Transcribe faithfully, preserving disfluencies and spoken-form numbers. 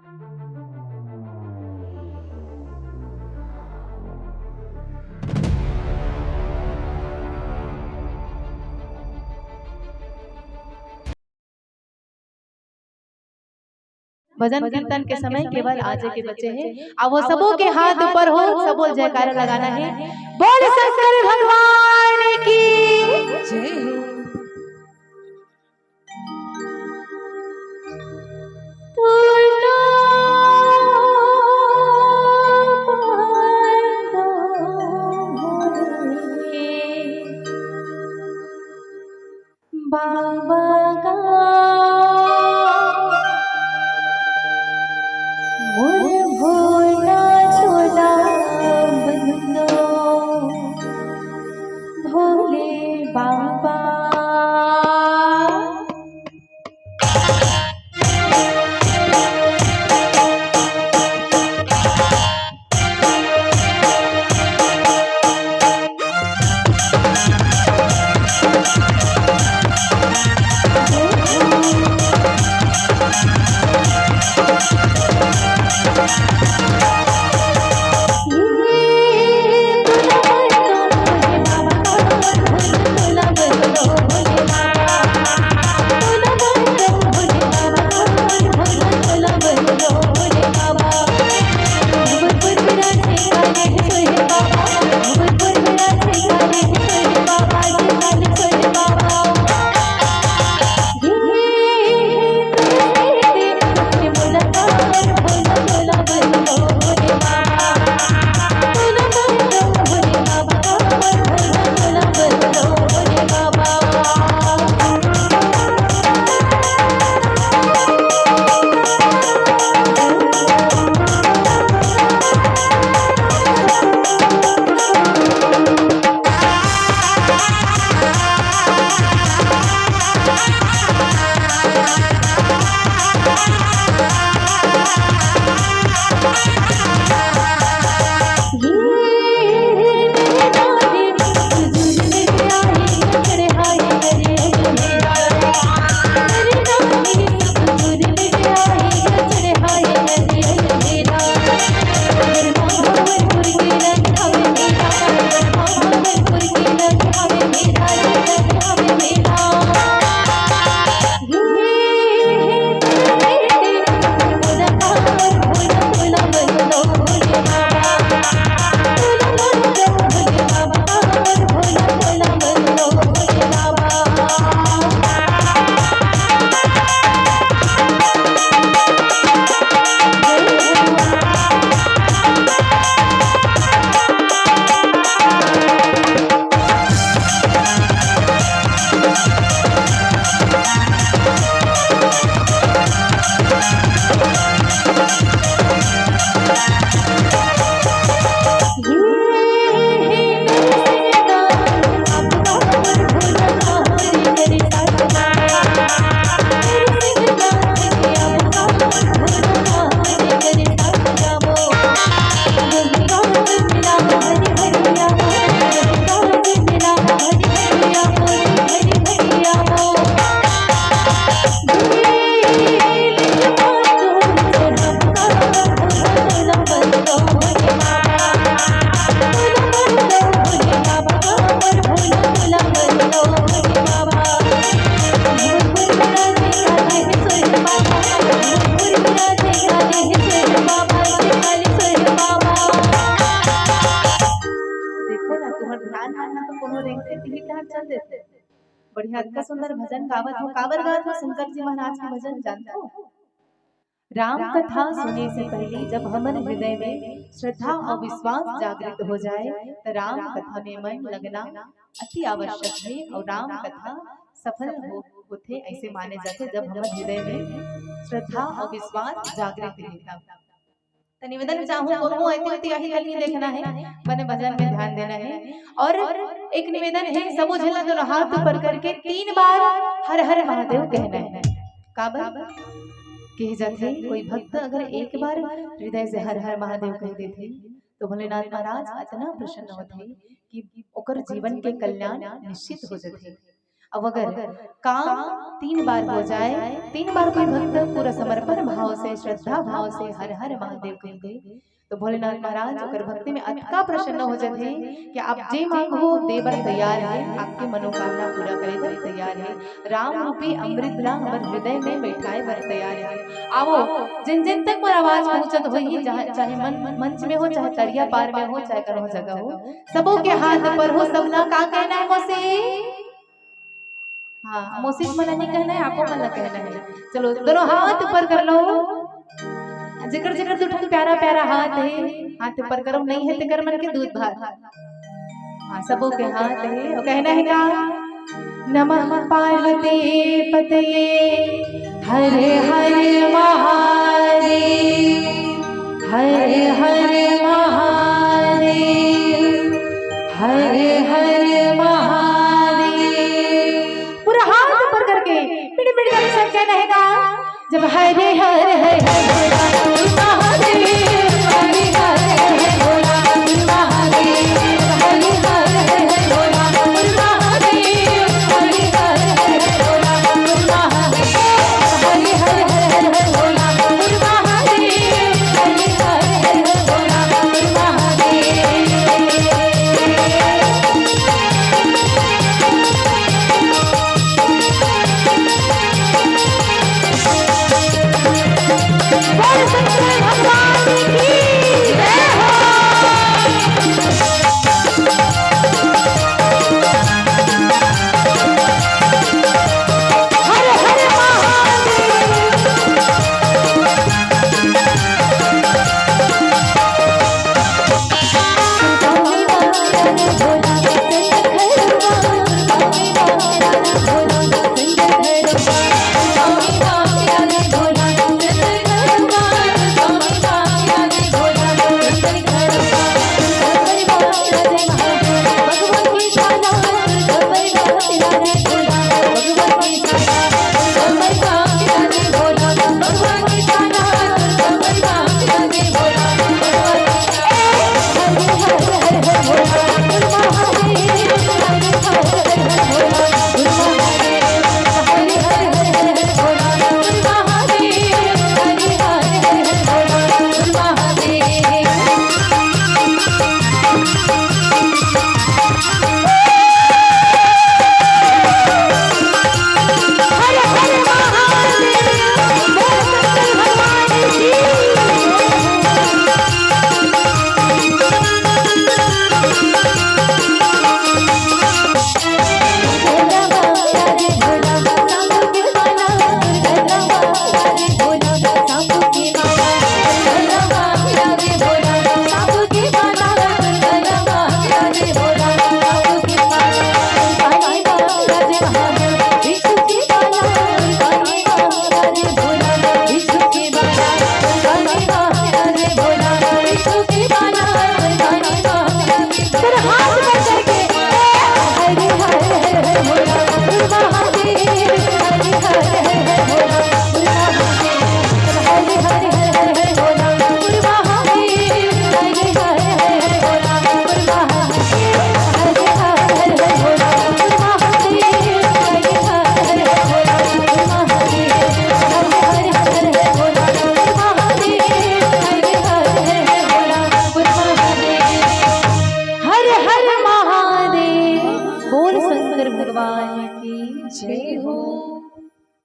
भजन कीर्तन के समय केवल आजे के बचे हे। अब वो सबो के हाथ ऊपर हो, सबो जयकारा लगाना हे। बोल शंकर भगवान की जय हो। बाबा का मोर भोला छोला बंदो भोले बाबा। देखो ना, तुहर ध्यान मन ह तो कोनो रेंगते तिही डहर चल देथे। बढ़िया, अतका सुंदर भजन गावत हो। काबर गावत हो शंकर जी महाराज के भजन जानथो? राम कथा सुने से पहले जब हमर हृदय में श्रद्धा और विश्वास जागृत हो जाए, तो राम कथा में मन लगना अति आवश्यक है और राम कथा सफल हो, होथे, ऐसे माने जाथे, जब हमर हृदय में श्रद्धा और विश्वास जागृत है तब। तो निवेदन चाहूँ, कोनो ऐती वैती आही कल नहीं देखना है, बने भजन में ध्यान देना है। और एक निवेदन है, सबो झन ला दोनों हाथ ऊपर करके तीन बार हर हर महादेव कहना है। काबर कहे जाथे, कोई भक्त अगर एक बार हृदय से हर हर महादेव कह देथे, तो भोलेनाथ महाराज अतना प्रसन्न होथे कि ओकर जीवन के कल्याण निश्चित हो जाथे। अब अगर काम तीन बार हो जाए, तीन बार कोई भक्त पूरा समर्पण भाव से, श्रद्धा भाव से हर हर महादेव कहि दे, तो भोलेनाथ महाराज ओकर भक्ति में अतका प्रसन्न हो जाथे कि आप जे मांगहू, दे बर तैयार हे, आपके मनोकामना पूरा करे बर तैयार हे। राम रूपी अमृत ला हमर हृदय में बैठाए बर तैयार हे। आवो, जिन जिन तक मोर आवाज पहुंचत होही, जहाँ, चाहे मन, मंच में हो, चाहे तरिया पार में हो, चाहे कोनो जगह हो, सबो के हाथ ऊपर हो, सबला का कहना हे मौसी? हाँ, मौसी मन ला नहीं कहना हे, आपो मन ला कहना हे। चलो, दोनों हाथ ऊपर कर लो। जेकर जेकर दू ठन प्यारा प्यारा हाथ हे, हाथ ऊपर करो, नहीं हे तेकर मन के दूध भात। हाँ, सबो के हाथ हे, अउ कहना हे का? नमः पार्वती पतये, हर हर महादेव, हर हर महादेव, हर हर महादेव। पूरा हाथ ऊपर करके मिट मिट करके सब कहना हे का? जब हरे हर हर हर भोला महादेव, हरे हर हर भोला महादेव, हरे हर हर भोला महादेव, हरे हर हर भोला महादेव, हरे हर हर भोला महादेव, हरे हर हर भोला महादेव।